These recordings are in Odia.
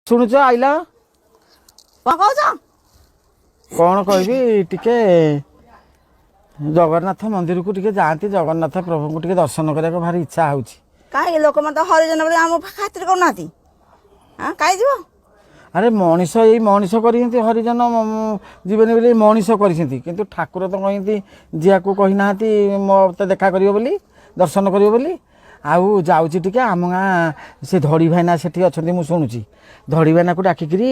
ଶୁଣୁଛ ଆଇଲା? କଣ କହୁଛ? କ'ଣ କହିବି, ଟିକେ ଜଗନ୍ନାଥ ମନ୍ଦିରକୁ ଟିକେ ଯାଆନ୍ତି, ଜଗନ୍ନାଥ ପ୍ରଭୁଙ୍କୁ ଟିକେ ଦର୍ଶନ କରିବାକୁ ଭାରି ଇଚ୍ଛା ହେଉଛି। କାହିଁକି? ଲୋକମାନେ ତ ହରିଜନ ବୋଲି ଆମ ଖାତିର କରୁନାହାନ୍ତି। ହଁ, କାହିଁ ଯିବ? ଆରେ ମଣିଷ, ଏଇ ମଣିଷ କରିଛନ୍ତି। ହରିଜନ ଯିବେନି ବୋଲି ମଣିଷ କରିଛନ୍ତି, କିନ୍ତୁ ଠାକୁର ତ କହନ୍ତି ଯିବାକୁ କହିନାହାନ୍ତି ମୋତେ ଦେଖା କରିବ ବୋଲି, ଦର୍ଶନ କରିବ ବୋଲି। ଆଉ ଯାଉଛି ଟିକେ ଆମ ଗାଁ ସେ ଧଡ଼ି ଭାଇନା ସେଠି ଅଛନ୍ତି ମୁଁ ଶୁଣୁଛି, ଧଡ଼ି ଭାଇନାକୁ ଡାକିକିରି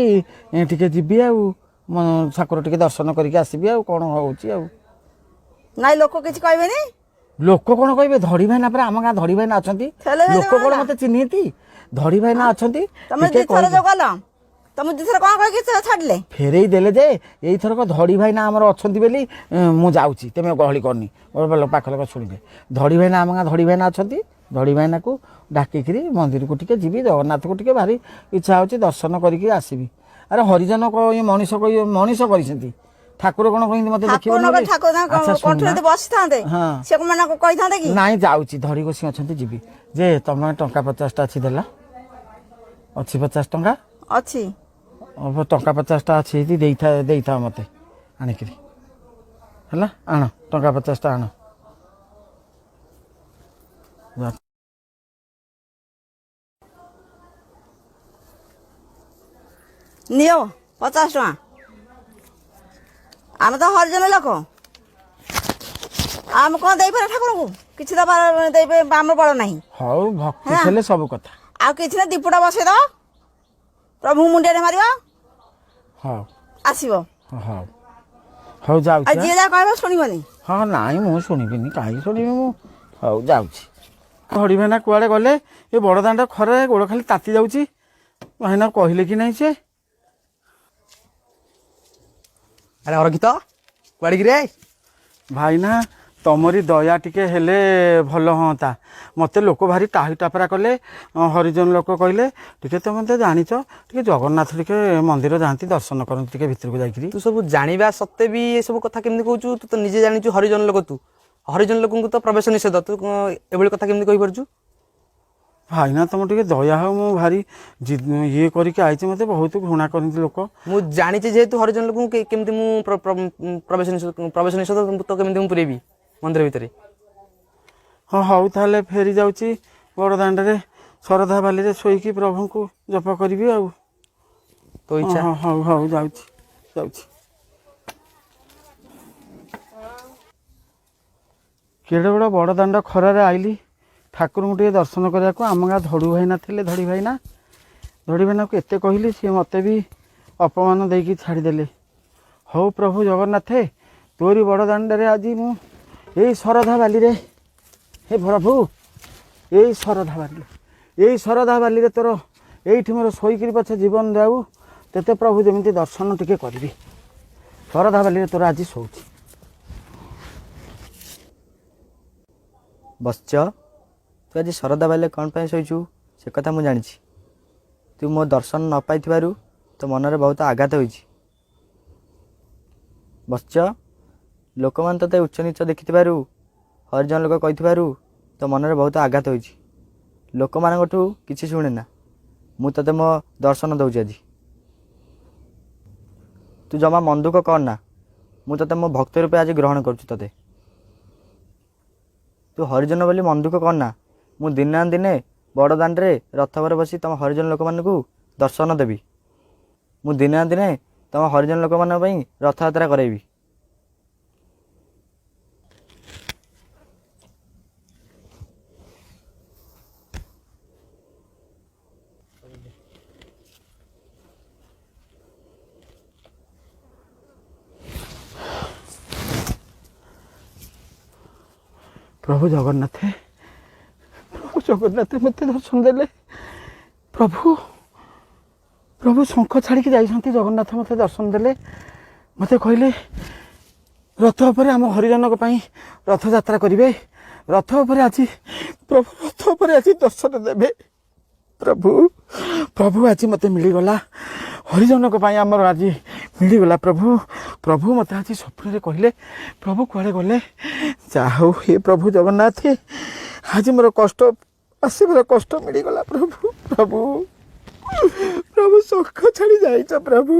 ଟିକେ ଯିବି ଆଉ ଠାକୁର ଟିକେ ଦର୍ଶନ କରିକି ଆସିବି। ଆଉ କ'ଣ ହେଉଛି ଆଉ? ନାଇଁ, ଲୋକ କିଛି କହିବେନି। ଲୋକ କ'ଣ କହିବେ? ଧଡ଼ି ଭାଇନା ପରେ ଆମ ଗାଁ ଧଡ଼ି ଭାଇନା ଅଛନ୍ତି। ହେଲେ ହେଲେ ଲୋକ କ'ଣ ହେଲା। ମୋତେ ଚିହ୍ନିନ୍ତି? ଧଡ଼ି ଭାଇନା ଅଛନ୍ତି। ତମେ ଟିକେ ଦିଥର କହିକି ଯୋଉ ଗଲ, ତମେ ଦିଥର କଣ କହିକି ଛାଡ଼ିଲେ? ଫେରେଇ ଦେଲେ ଯେ ଏଇଥରକ ଧଡ଼ି ଭାଇନା ଆମର ଅଛନ୍ତି ବୋଲି ମୁଁ ଯାଉଛି। ତମେ ଗହଳି କରନି, ମୋର ପାଖ ଲୋକ ଶୁଣିବେ। ଧଡ଼ି ଭାଇନା, ଆମ ଗାଁ ଧଡ଼ି ଭାଇନା ଅଛନ୍ତି। ଧଡ଼ି ଭାଇନାକୁ ଡାକିକିରି ମନ୍ଦିରକୁ ଟିକେ ଯିବି। ଜଗନ୍ନାଥକୁ ଟିକେ ଭାରି ଇଚ୍ଛା ହେଉଛି ଦର୍ଶନ କରିକି ଆସିବି। ଆରେ ହରିଜନ ମଣିଷ କହି ମଣିଷ କରିଛନ୍ତି, ଠାକୁର କ'ଣ କହିନ୍ତି ମୋତେ ଠାକୁର ଦେଖିବନି ନ ବୋଲି? ଠାକୁର ଆଚ୍ଛା, କଣ୍ଠରେ ଶୁଣୁନା। ଯଦି ବସିଥାନ୍ତେ, ସେ ମାନଙ୍କୁ କହିଥାନ୍ତେ କି? ନାଇଁ, ଯାଉଛି, ଧଡ଼ି ଗୋସି ଅଛନ୍ତି, ଯିବି ଯେ। ତମେ ଟଙ୍କା 50ଟା ଅଛି ଦେଲା? ଅଛି 50 ଟଙ୍କା? ଅଛି। ଟଙ୍କା 50ଟା ଅଛି ଯଦି ଦେଇଥା, ଦେଇଥାଅ ମୋତେ ଆଣିକିରି। ହେଲା, ଆଣ ଟଙ୍କା 50ଟା ଆଣ। ଯା। ନିଅ 50 ଟଙ୍କା। ଆମେ ତ ହରିଜନ ଲୋକ, ଆମେ କଣ ଦେଇପାରିବା ଠାକୁରଙ୍କୁ? କିଛି ଦବା ଦେଇ ଆମର ବଳ ନାହିଁ। ହଉ, ଭକ୍ତି ହେଲା। ଥିଲେ ସବୁ କଥା। ଆଉ କିଛି ନା, ଦୀପଟା ବସେଇଦବ, ପ୍ରଭୁ ମୁଣ୍ଡିଆରେ ମାରିବ, ହଉ। ଆସିବ। ହଉ ହଉ, ଯାଉଛି। ଆଉ ଯିଏ ଯାହା କହିବ ଶୁଣିବନି। ହଁ, ନାଇଁ, ମୁଁ ଶୁଣିବିନି। କାହିଁକି ଶୁଣିବି ମୁଁ? ହଉ, ଯାଉଛି। ଧଡ଼ି ଭାଇନା କୁଆଡ଼େ ଗଲେ? ଏ ବଡ଼ ଦାଣ୍ଡ ଖରାରେ ଗୋଡ଼ ଖାଲି ତାତି ଯାଉଛି। ଭାଇନା କହିଲେ କି ନାହିଁ ସେ? ଆରେ ଅରକ୍ଷିତ, କୁଆଡ଼ିକି ରେ? ଭାଇନା, ତମରି ଦୟା ଟିକେ ହେଲେ ଭଲ ହୁଅନ୍ତା। ମୋତେ ଲୋକ ଭାରି ଟାହି ଟାପରା କଲେ, ହରିଜନ ଲୋକ କହିଲେ। ଟିକେ ତମେ ତ ଜାଣିଛ, ଟିକେ ଜଗନ୍ନାଥ ଟିକେ ମନ୍ଦିର ଯାଆନ୍ତି, ଦର୍ଶନ କରନ୍ତି ଟିକେ ଭିତରକୁ ଯାଇକିରି। ତୁ ସବୁ ଜାଣିବା ସତ୍ତ୍ୱେ ବି ଏସବୁ କଥା କେମିତି କହୁଛୁ? ତୁ ତ ନିଜେ ଜାଣିଛୁ ହରିଜନ ଲୋକ ତୁ। ହରିଜନ ଲୋକଙ୍କୁ ତ ପ୍ରବେଶ ନିଷେଧ। ତୁ ଏଭଳି କଥା କେମିତି କହିପାରୁଛୁ? ଭାଇନା, ତମ ଟିକେ ଦୟା ହଉ। ମୁଁ ଭାରି ଇଏ କରିକି ଆଇଛି, ମୋତେ ବହୁତ ଘୃଣା କରନ୍ତି ଲୋକ। ମୁଁ ଜାଣିଛି ଯେହେତୁ ହରିଜନ ଲୋକଙ୍କୁ କେମିତି ମୁଁ ପ୍ରବେଶ ନିଷେଧ, ପ୍ରବେଶ ନିଷେଧ ତ କେମିତି ମୁଁ ପୁରେଇବି ମନ୍ଦିର ଭିତରେ? ହଁ, ହଉ ତାହେଲେ ଫେରି ଯାଉଛି। ବଡ଼ ଦାଣ୍ଡରେ ଶରଧା ବାଲିରେ ଶୋଇକି ପ୍ରଭୁଙ୍କୁ ଜପ କରିବି ଆଉ। ତୋ ଇଚ୍ଛା। ହଁ, ହଉ ହଉ, ଯାଉଛି ଯାଉଛି। କେଡ଼େ ବଡ଼ ବଡ଼ ଦାଣ୍ଡ ଖରାରେ ଆଇଲି ଠାକୁରଙ୍କୁ ଟିକେ ଦର୍ଶନ କରିବାକୁ। ଆମ ଗାଁ ଧଡ଼ୁ ଭାଇନା ଥିଲେ, ଧଡ଼ି ଭାଇନା, ଧଡ଼ି ଭାଇନାକୁ ଏତେ କହିଲି, ସିଏ ମୋତେ ବି ଅପମାନ ଦେଇକି ଛାଡ଼ିଦେଲେ। ହଉ ପ୍ରଭୁ ଜଗନ୍ନାଥେ, ତୋରି ବଡ଼ ଦାଣ୍ଡରେ ଆଜି ମୁଁ ଏଇ ଶରଧା ବାଲିରେ, ହେ ପ୍ରଭୁ, ଏଇ ଶରଧା ବାଲିରେ, ଏଇ ଶରଧା ବାଲିରେ ତୋର ଏଇଠି ମୋର ଶୋଇକିରି ପଛେ ଜୀବନ ଯାଉ, ତେତେ ପ୍ରଭୁ ଯେମିତି ଦର୍ଶନ ଟିକେ କରିବି। ଶରଧା ବାଲିରେ ତୋର ଆଜି ଶୋଉଛି। ବତ୍ସ, ତୁ ଆଜି ଶରଧା ବାଲିରେ କ'ଣ ପାଇଁ ଶୋଇଛୁ ସେ କଥା ମୁଁ ଜାଣିଛି। ତୁ ମୋ ଦର୍ଶନ ନ ପାଇଥିବାରୁ ତୋ ମନରେ ବହୁତ ଆଘାତ ହୋଇଛି। ବତ୍ସ, ଲୋକମାନେ ତୋତେ ଉଚ୍ଚ ନୀଚ ଦେଖିଥିବାରୁ, ହରିଜନ ଲୋକ କହିଥିବାରୁ ତୋ ମନରେ ବହୁତ ଆଘାତ ହୋଇଛି। ଲୋକମାନଙ୍କଠୁ କିଛି ଶୁଣେ ନା। ମୁଁ ତୋତେ ମୋ ଦର୍ଶନ ଦେଉଛି ଆଜି। ତୁ ଜମା ମନ ଦୁଃଖ କର ନା। ମୁଁ ତୋତେ ମୋ ଭକ୍ତ ରୂପେ ଆଜି ଗ୍ରହଣ କରୁଛି ତୋତେ। ତୁ ହରିଜନ ବୋଲି ମନ ଦୁଃଖ କରନା। ମୁଁ ଦିନେ ନା ଦିନେ ବଡ଼ ଦାଣ୍ଡରେ ରଥ ଉପରେ ବସି ତୁମ ହରିଜନ ଲୋକମାନଙ୍କୁ ଦର୍ଶନ ଦେବି। ମୁଁ ଦିନେ ନା ଦିନେ ତୁମ ହରିଜନ ଲୋକମାନଙ୍କ ପାଇଁ ରଥଯାତ୍ରା କରାଇବି। ପ୍ରଭୁ ଜଗନ୍ନାଥ, ପ୍ରଭୁ ଜଗନ୍ନାଥ ମୋତେ ଦର୍ଶନ ଦେଲେ। ପ୍ରଭୁ, ପ୍ରଭୁ ଶଙ୍ଖ ଛାଡ଼ିକି ଯାଇଛନ୍ତି, ଜଗନ୍ନାଥ ମୋତେ ଦର୍ଶନ ଦେଲେ। ମୋତେ କହିଲେ ରଥ ଉପରେ ଆମ ହରିଜନଙ୍କ ପାଇଁ ରଥଯାତ୍ରା କରିବେ। ରଥ ଉପରେ ଆଜି ପ୍ରଭୁ, ରଥ ଉପରେ ଆଜି ଦର୍ଶନ ଦେବେ ପ୍ରଭୁ। ପ୍ରଭୁ ଆଜି ମୋତେ ମିଳିଗଲା, ହରିଜନଙ୍କ ପାଇଁ ଆମର ଆଜି ମିଳିଗଲା ପ୍ରଭୁ। ପ୍ରଭୁ ମୋତେ ଆଜି ସ୍ୱପ୍ନରେ କହିଲେ। ପ୍ରଭୁ କୁଆଡ଼େ ଗଲେ? ଯାହା ହଉ, ହେ ପ୍ରଭୁ ଜଗନ୍ନାଥ, ଆଜି ମୋର କଷ୍ଟ, ଆସିବାର କଷ୍ଟ ମିଳିଗଲା ପ୍ରଭୁ, ପ୍ରଭୁ। ପ୍ରଭୁ ଶଙ୍ଖ ଛାଡ଼ି ଯାଇଛ ପ୍ରଭୁ।